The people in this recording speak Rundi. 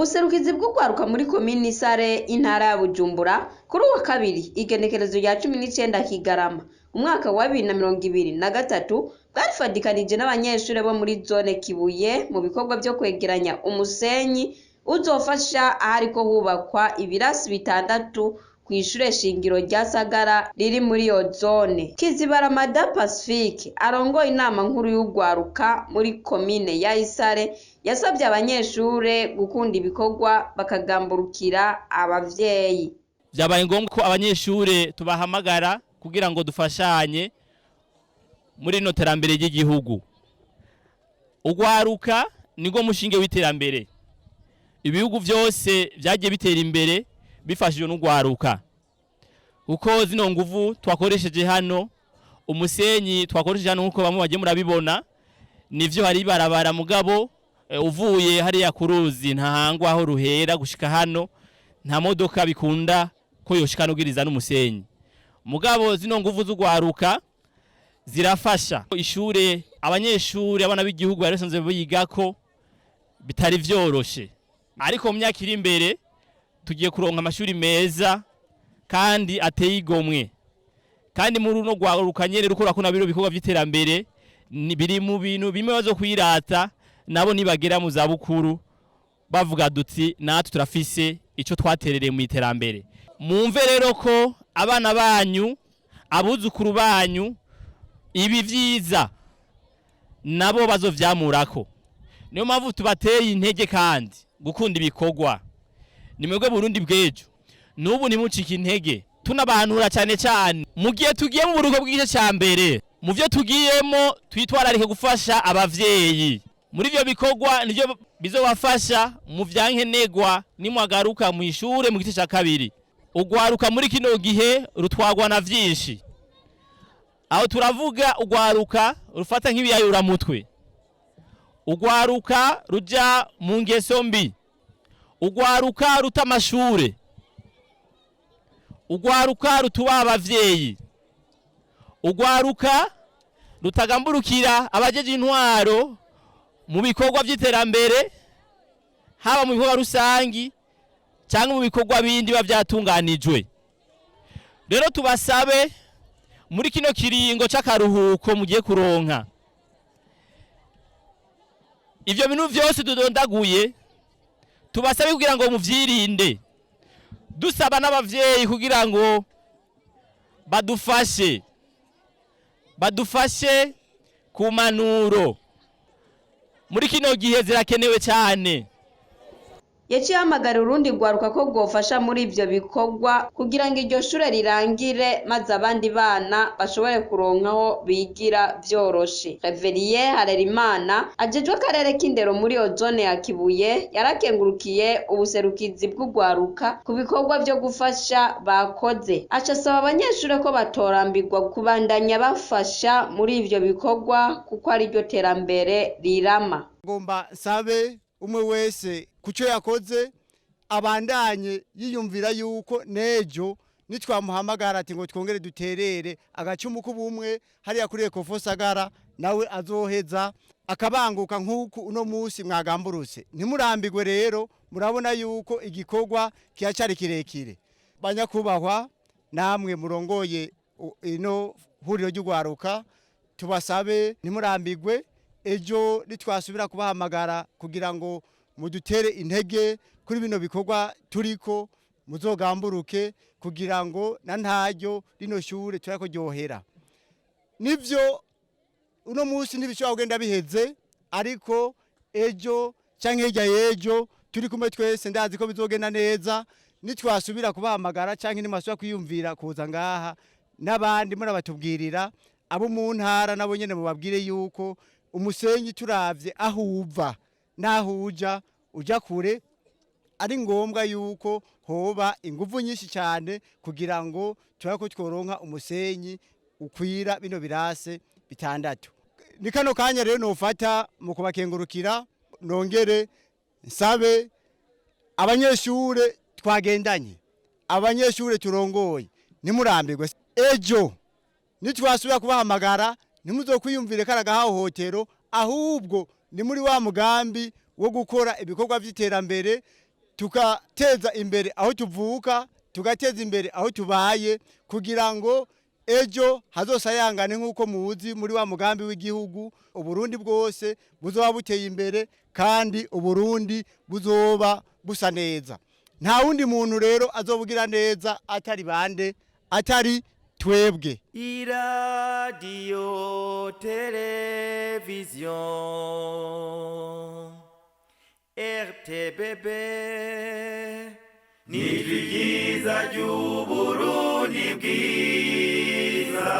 Ubuserukizi bw'ugwaruka muri komini Sare, intara ya Bujumbura, kuri uwa kabiri igenekerezo rya 19 Kigarama umwaka wa 2023, bwarifadikanije n'abanyeshure bo muri zone Kibuye mu bikorwa vyo kwegeranya umusenyi uzofasha ahariko hubakwa ibirasi bitandatu kw'ishure shingiro rya Sagara riri muri iyo zone. Kizibaramada Pacifique, arongoye inama nkuru y'ugwaruka muri komine ya Isare, yasabye abanyeshure gukunda ibikorwa bakagamburukira abavyeyi. Vyabaye ngombwa ko abanyeshure tubahamagara kugira ngo dufashanye muri rino terambere ry'igihugu. Ugwaruka nirwo mushinge w'iterambere. Ibihugu vyose vyagiye bitera imbere bifashijwe n'ugwaruka, kuko zino nguvu twakoresheje hano, umusenyi twakoresheje hano, nkuko bamwe bagiye murabibona, nivyo hari ibarabara, mugabo uvuye hariya ku ruzi Ntahangwa aho ruhera gushika hano, nta modoka bikunda ko yoshika n'ubwiriza n'umusenyi. Mugabo zino nguvu z'ugwaruka zirafasha. Ishure abanyeshure, abana b'igihugu bari basanzwe bigako bitari vyoroshe, ariko mu myaka iri imbere tugiye kuronka amashuri meza kandi ateye igomwe. Kandi muri runo rwaruka nyene ruko rakuna bino bikorwa vy'iterambere, biri mu bintu bimwe bazo kwirata nabo nibagera mu zabukuru, bavuga duti: "Natwe turafise ico twaterereye mu iterambere." Mumve rero ko abana banyu, abuzukuru banyu, ibi vyiza nabo bazovyamurako. Niyo mpamvu tubateye intege kandi gukunda ibikorwa. Ni mwebwe Burundi bw'ejo n'ubu, ntimucike intege. Tunabahanura cyane cyane mu gihe tugiye mu buruhuko bw'igice cya mbere, mu byo tugiyemo twitwararike gufasha abavyeyi muri ivyo bikorwa, nivyo bizobafasha mu vyankenerwa nimwagaruka mu ishure mu gice cya kabiri. Ugwaruka muri kino gihe rutwagwa na vyinshi. Aho turavuga ugwaruka rufata nk'ibiyayuramutwe, ugwaruka ruja mu ngeso mbi, ugwaruka ruta amashure, ugwaruka rutubaha abavyeyi, ugwaruka rutagamburukira abajeje intwaro mu bikorwa vy'iterambere, haba mu bikorwa rusangi cyangwa mu bikorwa bindi biba vyatunganijwe. Rero tubasabe muri kino kiringo c'akaruhuko mugiye kuronka, ivyo bintu vyose tudondaguye tubasabe kugira ngo muvyirinde. Dusaba n'abavyeyi kugira ngo badufashe ku manuro, muri kino gihe zirakenewe cyane. Yaciye ahamagara urundi rwaruka ko rwofasha muri ivyo bikorwa kugira ngo iryo shure rirangire, maze abandi bana bashobore kuronkaho bigira vyoroshe. Reveriye Harerimana, ajejwe akarere k'indero muri iyo zone ya Kibuye, yarakengurukiye ubuserukizi bw'ugwaruka ku bikorwa vyo gufasha bakoze, aca asaba abanyeshure ko batorambirwa kubandanya bafasha muri ivyo bikorwa kuko ariryo terambere rirama. Ngomba nsabe umwe wese kucyo yakoze abandanye yiyumvira yuko nejo nitwamuhamagara ati ngo twongere duterere agacumu k'ubumwe hariya kuri Ecofo Sagara, nawe azoheza akabanguka nk'uku uno munsi mwagamburutse. Ntimurambirwe rero, murabona yuko igikorwa kiracyari kirekire. Banyakubahwa namwe murongoye ino huriro ry'ugwaruka, tubasabe ntimurambirwe. Ejo nitwasubira kubahamagara kugira ngo mudutere intege kuri bino bikorwa turiko, muzogamburuke kugira ngo na ntaryo rino shure turakuryohera. Nivyo, uno munsi ntibishobora kugenda biheze, ariko ejo canke hirya y'ejo turi kumwe twese, ndazi ko bizogenda neza. Nitwasubira kubahamagara canke nimwasubira kwiyumvira kuza ngaha n'abandi, murabatubwirira abo mu ntara nabo nyene, mubabwire yuko umusenyi turavye aho uva n'aho uja, uja kure, ari ngombwa yuko hoba inguvu nyinshi cyane kugira ngo turabe ko tworonka umusenyi ukwira bino birase bitandatu. Ni kano kanya rero nofata mu kubakengurukira, nongere nsabe abanyeshure twagendanye, abanyeshure turongoye, ntimurambirwe. Ejo nitwasubira kubahamagara, ntimuzokwiyumvire kari agahohotero, ahubwo ni muri wa mugambi wo gukora ibikorwa by'iterambere. Tukateza imbere aho tuvuka, tugateza imbere aho tubaye, kugira ngo ejo hazosayangane nk'uko muzi muri wa mugambi w'igihugu, Uburundi bwose buzoba buteye imbere kandi Uburundi buzoba busa neza. Nta wundi muntu rero azobugira neza atari bande? Atari twebwe. Iradiyo televiziyo RTBB nijwi ryiza ry'Uburundi bwiza.